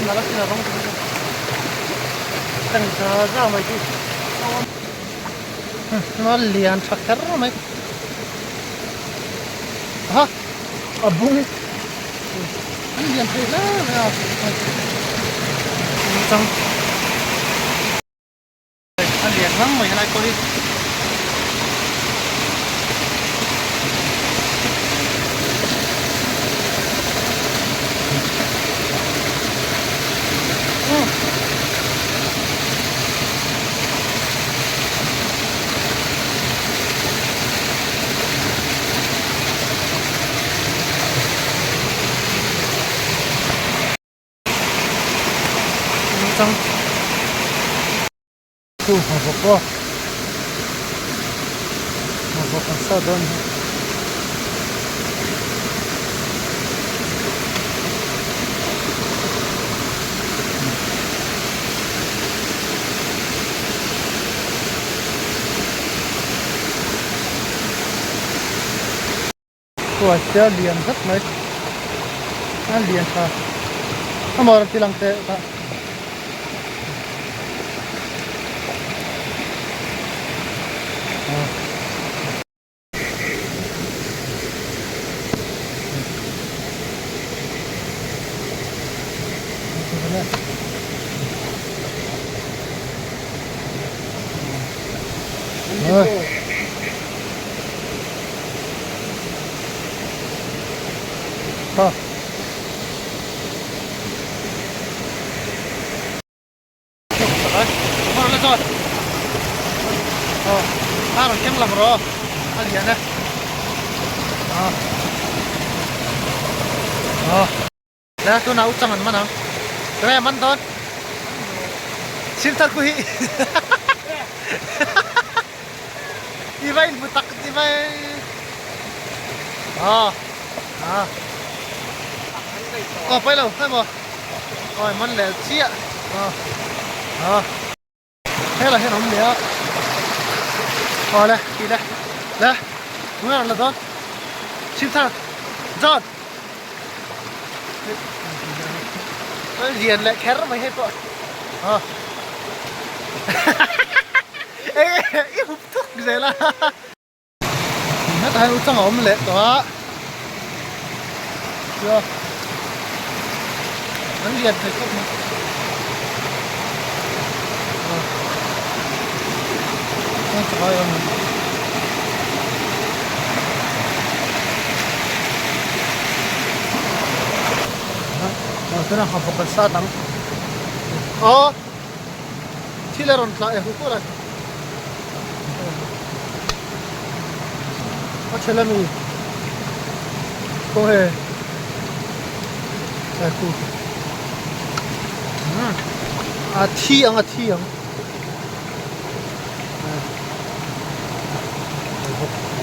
nalh a sin a rawng te chu teng za za mai chu a lian tha kher mai aha a bung an lian thei hle mai a chang. A lian ngang mai helai pawh hi. Chang Chu nghavawk aw nghavawk an sa dawn hi. Khuai te a lian vek mai a lian tha amaw rawn ti lang teh tah. Ha. Le tunah u chang an man ang tunge man dawn sil thar khu hi i va inhmu tak i va aw a aw pawi lo emaw aw man leh chiah aw aw. Helai hian a awm leh a awle tih le le tunge rawn la dawn Chhimthar John lian leh kher mai hei pawh aw i hup thuk zel a. Hetah hian uchang a awm leh tawh a tia an lian thei khawp mai aw chakai a awm a tuna ha bawk an sat ang aw thil a rawn tla e hu a. A chhe la mi kawng he sai khu a thi ang a thi ang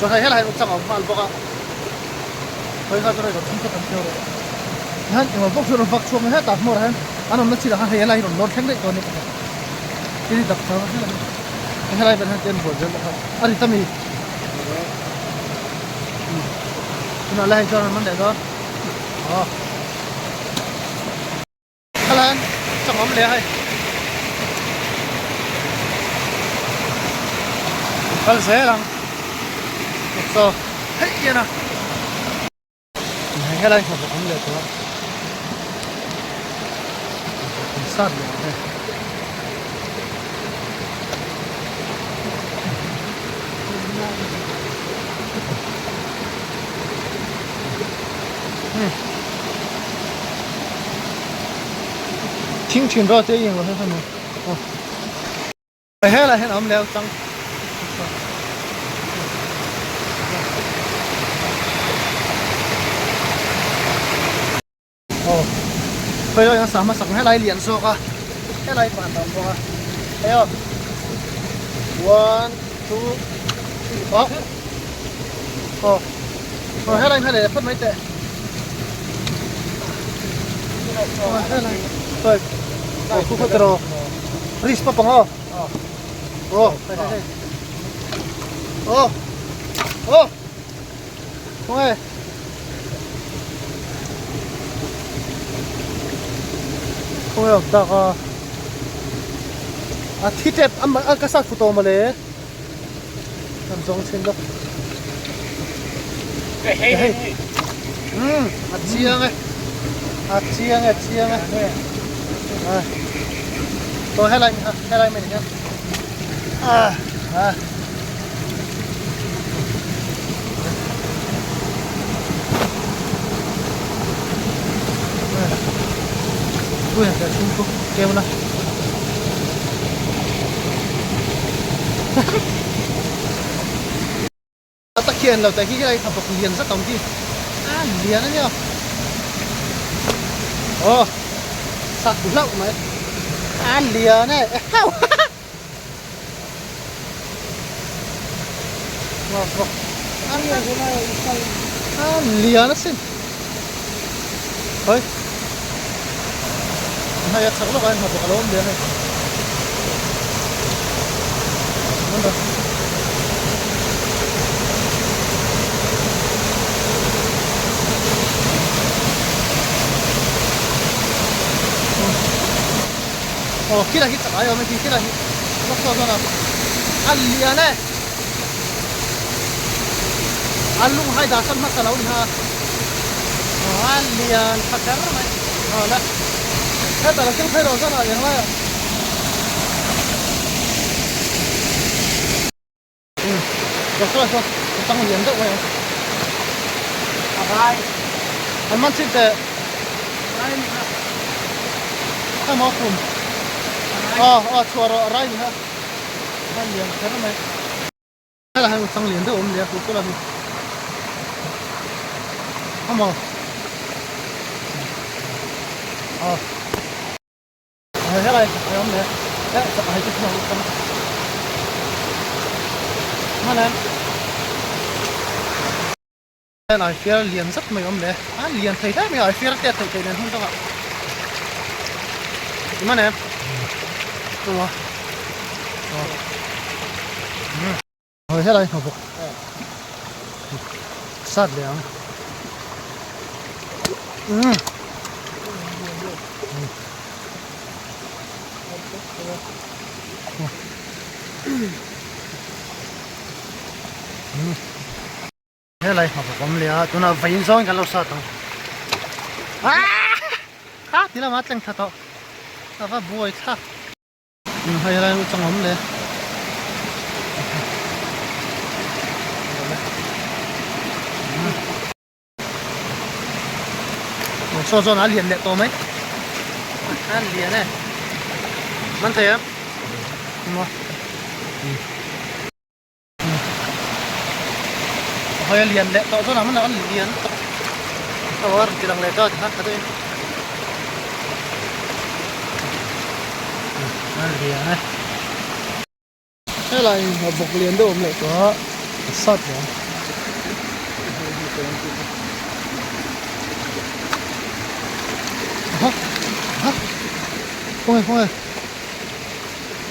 chuan hei helai chang a awm nghal bawk a hei kha chuan hei thum khat an theu reuh a hian engmaw bawk chu rawn vak chhuak mai hetah hmawrah hian an awmna chilah khan hei helai hi rawn lawr thleng daih dawn a ni pakhat. Tini dak chang helai hi helai vel hian ten bual zel bawk a a ri ta mi tunah lai chuan an man leh dawn aw helai hian chang awm leh a hei kal zel ang saw hei hian a. Hei helai hna bawk awm leh tawh a an sat leh ang hei. Thing thin rawh te i englo hei hei maw aw. Helai hian a awm leh chang aw khawi lai hian sangha sak helai lian zawk a helai pakhat a awm bawk a hei aw one two three aw aw aw helai hian leh phawt mai teh aw helai sawi aw khu khaw tiraw. Risk pa pang aw. Aw, hei hei hei. Aw. Aw. Khawnge. Khawnge awm tak a a thi tep a ka sat fu tawh mawle kan zawng chhin lawk hei hei umm a chiang e a chiang e chiang e tawh helai helai mai ni hian ah ah. A ta khian lo ta hi helai kha bawk lian zat a awm hi a lian a nia aw sak hlauh mai a lian e ehau a lian asin hawi hei a chak lawk a hei hna bawk a lo awm leh a hei. Aw khilai hi chak ai awm e khi khilai hi lawk saw dawn a a lian e a lung hai dah sawn hmasa lo ni ha aw a lian tha kher mai aw le hetah lo keng phei rawh zawn ah eng lai ah. Saw saw chang lian deuh mai ang a rai an man chhin teh rai ni kha a maw khum aw aw chhuah rawh rai ni kha a lian kher mai helai hian chang lian deuh a awm leh a chu la ni a maw aw. Helai a awm leh eh chak hei chu thil a awm hman em helai fiar lian zet mai a awm leh a lian thei hle mai a fiar te theih theih nen hmun dangah i man em chua aw helai hna bawk sat leh ang umm. Helai hma bawk awm leh a tunah vawiin zawngin kan lo sat ang aaa kha ti lamah a tleng thla tawh a va buai thlak. Hei helai hi chang awm le. Saw zawn a lian leh tawh mai. A lian e. Man thei em? Maw. Hei a lian leh tawh zawn ah man a lian tawh. Aw a rawn ti lang leh ta tikhan kha deuhin. A lian e. Helai bawk lian deuh awm leh tawh a, a sat leh ang. Aha aha khawnge khawnge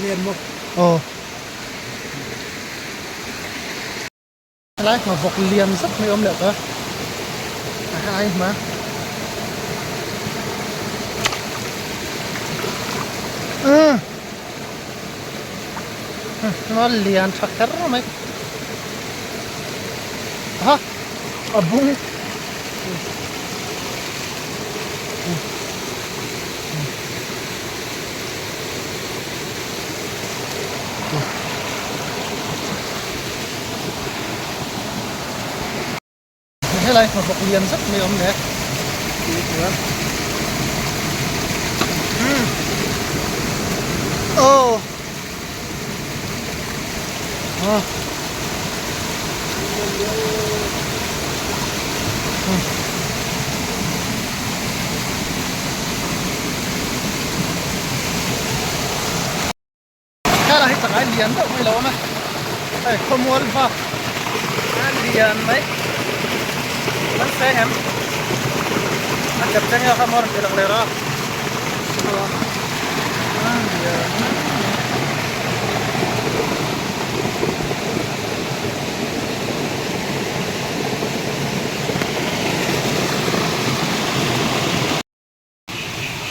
lian maw aw Helai hma vawk lian zet mai awm leh ta a helai hma umm hma lian tha kher mai aha a bung. Helai hna bawk lian zet mai a awm leh tih chuan umm aw ah Helai hi chak ai lian deuh mai lo awm a, hei khawmual bak a lian mai kan sawi em a chep cheng emaw kha maw a rawn ti lang leh rawh a a lian mai.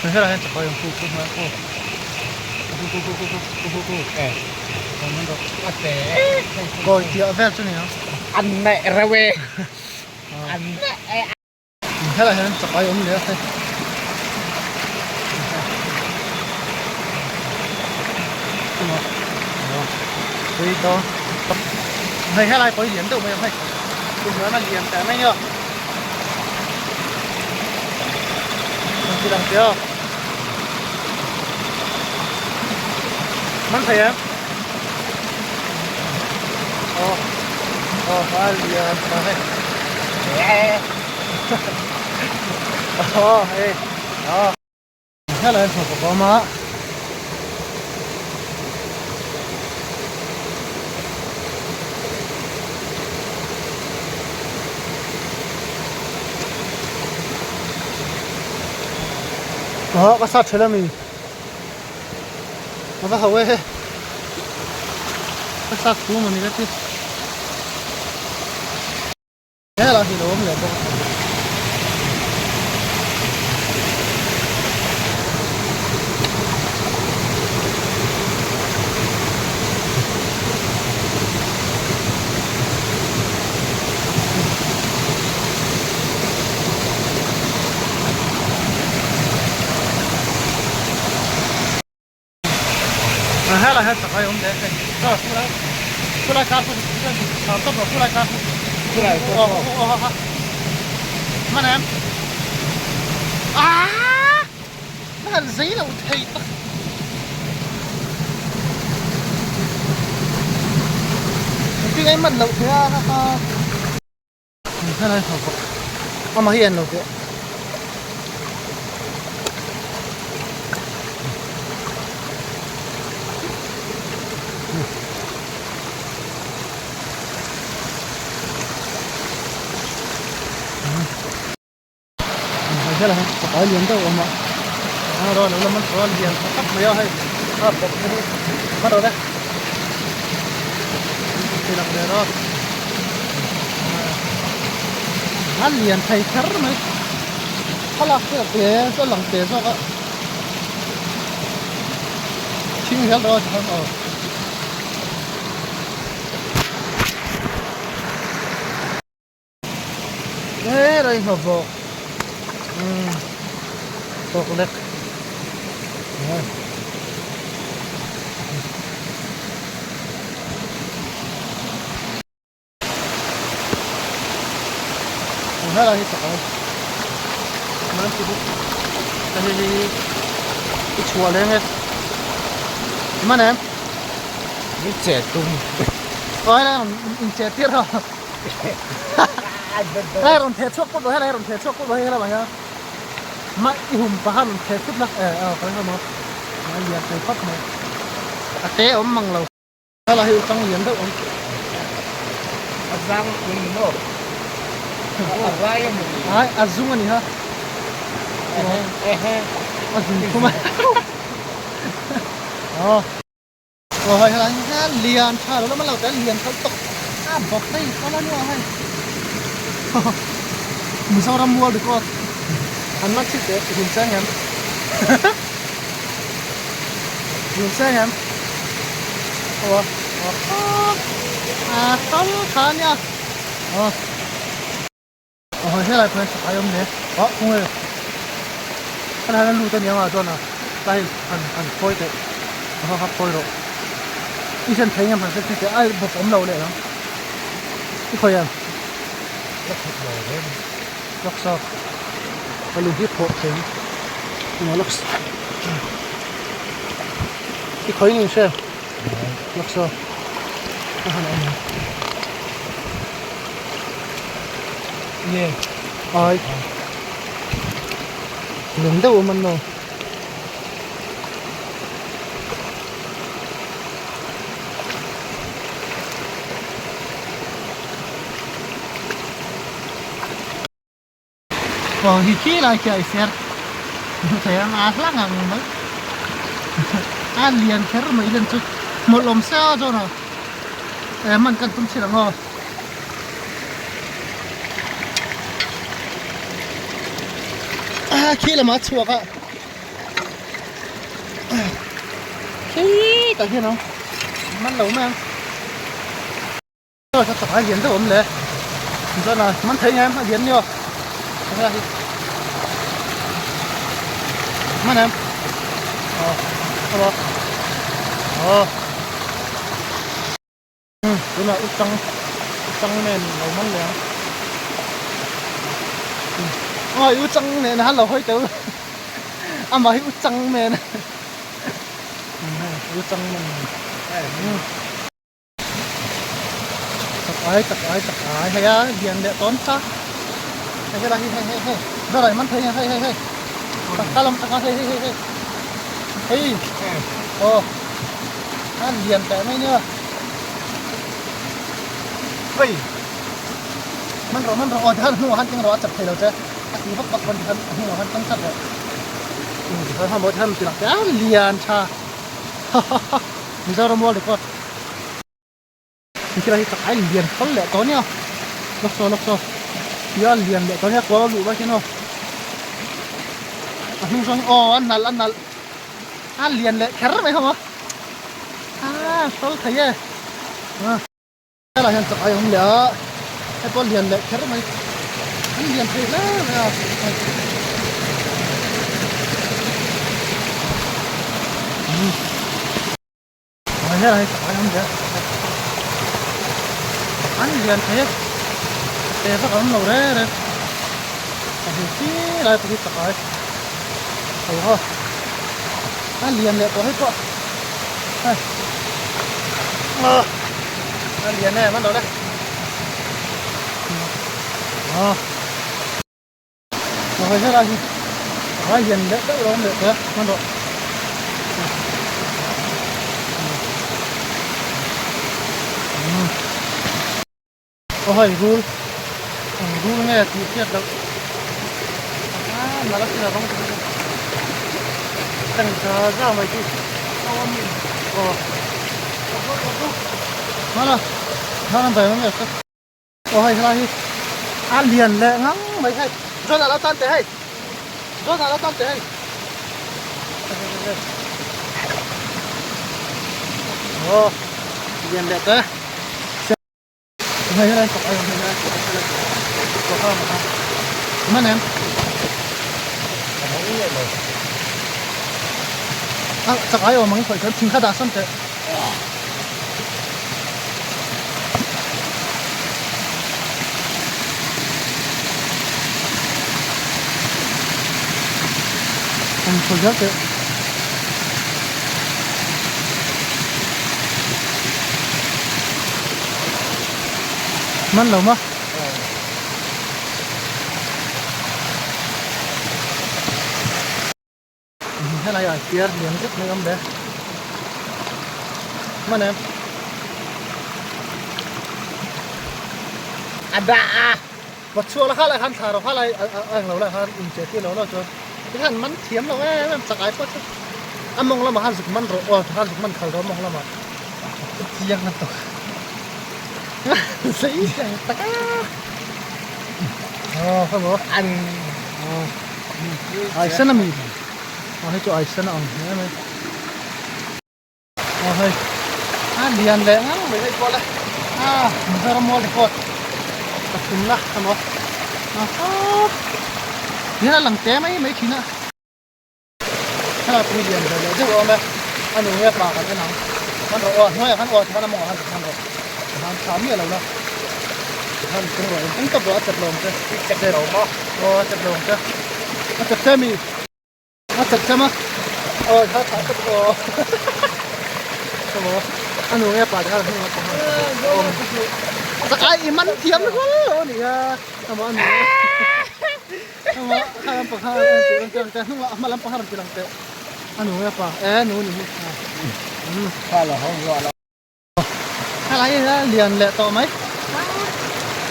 Helai hian chakai ang khu khu hmai aw khu khu khu khu khu khu khu e kawi tiah vel chu ni ang an neih reuh e an neih e helai hian chakai awm leh a hei tui dawn hei helai pawh hi lian deuh mai ang hei tumah a lian teh mai nia. Man thei em? Aw aw a lian ta hei. Aw hei aw. Helai hi chho awm a. Aw ka sat thelh ami a va ho e ka sat thu mawni ka ti. Helai hi lo awm leh bawk a. Helai hian chakai awm leh hei car khu lai khu lai car khu car tawp lo khu lai car khu aw aw aw hman em aaa na han zei lo thei tak engtin nge hman loh thei a ha ha. Helai ho bawk amah hi en lo teh. Helai hi lian deuh a awm a a rawn lo la man tawh a lian tha tak mai a hei a bawk te hi a rawn e ti lang ve rawh a lian thei kher mai thlalak te te chu a lang te zawk a thing hial dawn a aw. He rai hna vawk umm tawk lek helai hi chak a hei hi i chhuah leng e man em i che tum aw helai in che tir a. Helai rawn theh chhuak pawp lo helai rawn theh chhuak pawp lo hei helai hian mah i hum pahan rawn theh thut la e aw ka ring a a lian thei khawp mai a te awm mang lo helai hi chang lian deuh awm a zang in maw a rai a ni ai a zung a ni ha a zung khum a aw Aw hei helai hian lian tha lo lama lo te lian kal tawk a bawk hei kal a nia hei Mizoram mual record an man chhit teh hun cheng em hun cheng em aw a kal tha nia aw. Aw hawi helai pawh hian chakai awm hle ah khawnge helai hian a lut ania nga chuan a tlai han han khawi teh a kha kha khawi rawh i sen thei ngem han sen thei teh a bawp awm lo leh ang i khawi em la khat lo reng laksa ka lu hi phawh thei emaw laksa i khawi ni hre laksa a han awm ang nge ai lung deuh awm an maw Aw hi khi lai khi a i ser thei ang a hlang ang mai a lian kher mai len chu hmawlh awm se a zawn a eh man kan tum chhin ang aw a khi lamah a chhuak a. Khitah hian ang man lo mai ang. Aw chak ai lian deuh awm le. Chuan a man thei em a lian ni aw. Enge hi. Man em. Aw aw aw. Tunah u chang u chang nen lo man leh ang. Aw u chang nen a lo hawi tel. Amah hi u chang men. U chang man. Tak ai tak ai tak ai hei a lian leh tawn kha hei helai hi hei hei hei zawrai man thei hei hei hei tak lam tak a hei hei hei hei hei aw a lian teh mai nia hei man rawh man rawh aw tikhan hnungah khan keng rawh a chak thei lo che a ti vak vak pawn tikhan a hnungah khan keng tlat rawh tikhan hman maw tikhan ti lang te a lian tha ha ha ha. Mizoram World Record Thil hi chak ai lian fal leh tawh nia lawk saw lawk saw tia lian leh tawh nia kual a luh mai hian aw a hnung zawng aw a nalh a nalh a lian leh kher mai ho a a hrawl thei e helai hian chak ai awm leh a hei pawh lian leh kher mai an lian thei hle mai a. Helai hi chak ai awm leh an lian thei e te vak a awm lo reng reng a hei khi lai pawh hi chak ai ho ha a lian leh tawh hei pawh hei a lian em an lo le a hei helai hi a lian leh deuh lo awm leh tawh a hmanraw Aw hei rul eng rul nge tih hriat loh a nalh a thil a rawng chu eng za za mai chu aw hmana hmana ber ang nge aw hei helai hi a lian leh ngang mai hei zawn ah lo tan teh hei zawn ah lo tan teh hei aw lian leh teh. Man em a chak ai awm ang i khawih chuan thing kha dah sawn teh an khawih zel teh. Man lo maw? Helai ah piar lian zet mai awm le. Man em? A dah a. Va chhuak la khalai khan thla rawh khalai a englo lai khan inche tir lo lo chuan tikhan man thiam lo em em chak ai pawh chu a mawng lamah khan zuk man rawh aw tikhan zuk man khal rawh a mawng lamah chiang na tawk zei ang tak a aw kha maw an ai sen ami aw hei chu ai sen a ang hle mai. Aw hei a lian leh ngang mai hei pawh le a Mizoram World Record pathum la emaw a hawp hian a lang te mai mai thin a thlalak pui lian ve leh deuh a awm e a nu nge pa kan en ang kan rawh aw hnuaiah khan aw tikhan a mawngah khan tikhan rawh tikhan thla miah lo la tikhan tung rawh in tung tawp rawh a chep lo ang che chep lo maw aw a chep lo ang che a chep che mi. A chak cham a aw tha tha tawp aw a nu nge pa te khan hnung a pawh chak ai i man thiam hul lo a nia emaw a nu emaw kha lampang kha rawn ti lang teh hnung ah hma lampang kha rawn ti lang teh a nu nge pa e nu ni hi kha la hawng ruah lo. Helai hi a lian leh tawh mai.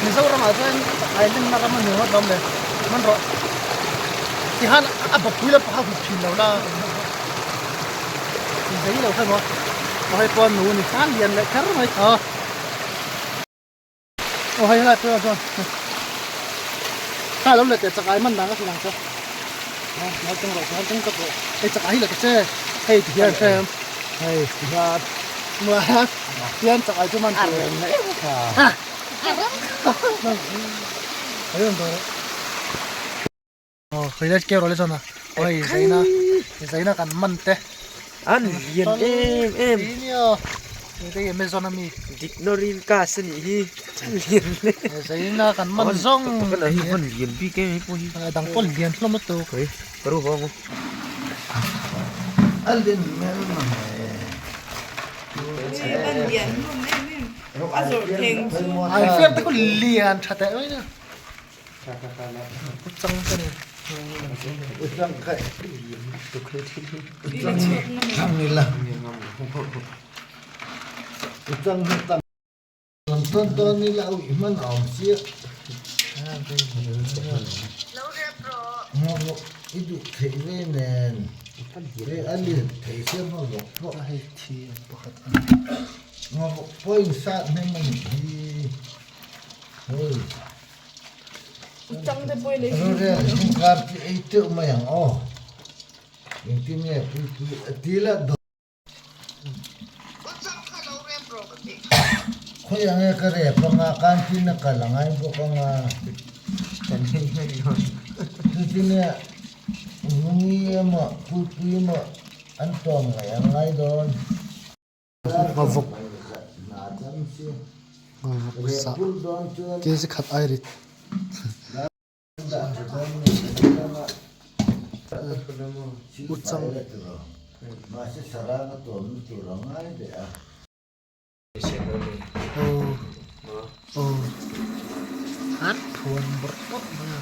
Mizoram ah chuan island na ram a ni ngawt lawm le. Man rawh. Tihan a bawkpui lam pawh a hup thin lo la. Zei lo kha maw. Aw hei pawh nu ni khan lian leh kher mai. Aw. Aw hei helai pawh chuan. Kha lo let teh chakai man dan ka hrilh ang che. Aw, nau tung rawh, nau tung tawp rawh. Hei chakai hi la ta che. Hei ti hian hrem hei ti hian hmuh hian chak ai chu man tur aw hei lai keu rawh le chuan a hei zaina zaina kan man te an lian em em hei amazon ami dictionary class a nih hi an lian hle zaina kan man zawng an lian bik em hei pawh hi a dang pawh lian hlawm lutuk hei ka ru vang ai fiak te khu lian tha teh mai nia chang te ni Khawiah nge ka rep anga canteen a kal angai bawk anga chutin ngungi emaw puipui emaw an tawm ngaih a ngai dawn. Nghavawk nghavawk sa kg khat ai rit. Uchang. Aw aw an phuan bawrh bawrh mai a.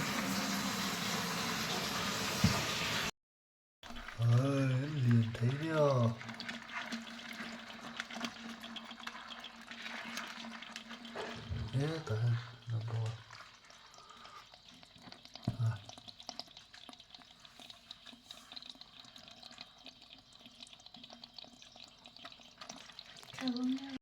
Ai an lian thei nia. Hetah hian a bawr.